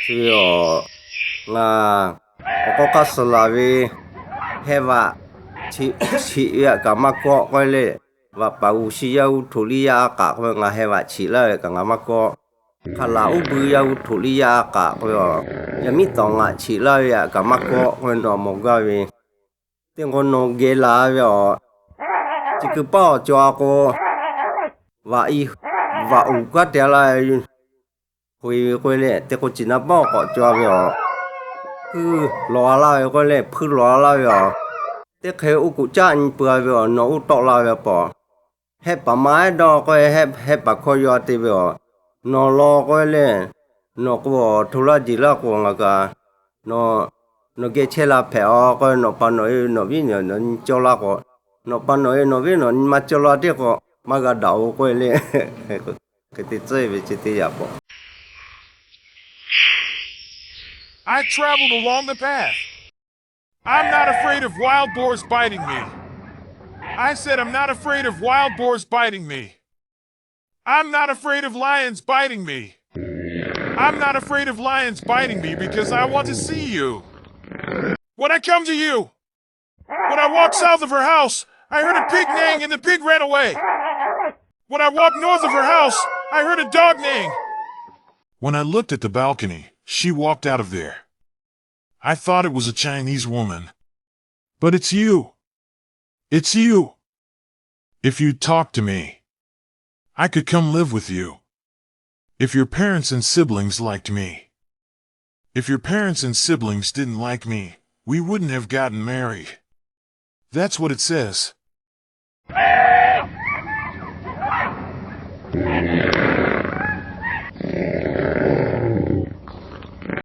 Chi ve awˬ, ngaˬ awˬ k'aw hk'aˇ suh laˬ ve, heh vaꞈ chiꞈ ve aꞈ kaꞈ maˇ kawˆ k'oˆ ve le. Vaꞈ paˍ g'uˬ shi yaˇ g'uˇ htoꞈ liˇ yaˇ a k'aꞈ k'oˆ ve, ngaˬ heh vaꞈ chiꞈ laˇ ve kaꞈ ngaˬ maˇ kawˆ. Hk'aˬ laˬ uˉ bui yaˇ g'uˇ htoꞈ liˇ yaˇ a k'aꞈ k'oˆ ve, yaꞈ miˉ tawˍ ngaꞈ chiꞈ laˇ ve aꞈ kaꞈ maˇ kawˆ k'oˆ ve, nawˬ mawˬ gaˇ ve teˇ k'o nawˬ geh la ve awˬ, chi kuiˬ paˇ awˬ cawˬ a k'o, vaꞈ i, vaꞈ uˍ kaˉ te laˇ ve, k'oꞈ e ve k'oˆ ve le. Teˇ k'o ciˬ na paˇ awˬ k'awꞈ cawˬ a ve awˬ, hpuiˇ lawˬ a laˇ ve k'oˆ ve le, hpuiˇ lawˬ a laˇ ve awˬ, teˇ hk'e oˇ k'oꞈ caˆ nyi peuˬ a ve awˬ, nawˬ oˇ tawˆ la ve a paw, heh paˍ ma ehˉ dawˇ k'oˆ ve, heh paˍ hkawˇ yaw a te ve awˬ, nawˬ law k'oˆ ve le. Nawˬ k'o awˬ hto laˇ jeˬ laˇ k'o ngaˬ kaꞈ, nawˬ geh chehˇ la hpehꞈ a k'oˆ ve, nawˬ pa nawˬ e nawˬ viˉ nawˬ nyi cawˇ laˇ k'o, nawˬ pa nawˬ e nawˬ viˉ nawˬ nyi maˇ cawˇ laˇ teˇ k'o, maˇ g'a daꞈ-oˬ k'oˆ ve le. Hk'e te tcuhˉ ve chi teˇ yaꞈ k'o, I traveled along the path. I'm not afraid of wild boars biting me. I said I'm not afraid of wild boars biting me. I'm not afraid of lions biting me. I'm not afraid of lions biting me because I want to see you. When I come to you, when I walked south of her house, I heard a pig neighing and the pig ran away. When I walked north of her house, I heard a dog neighing. When I looked at the balcony, she walked out of there. I thought it was a Chinese woman. But it's you. It's you. If you'd talk to me, I could come live with you. If your parents and siblings liked me. If your parents and siblings didn't like me, we wouldn't have gotten married. That's what it says.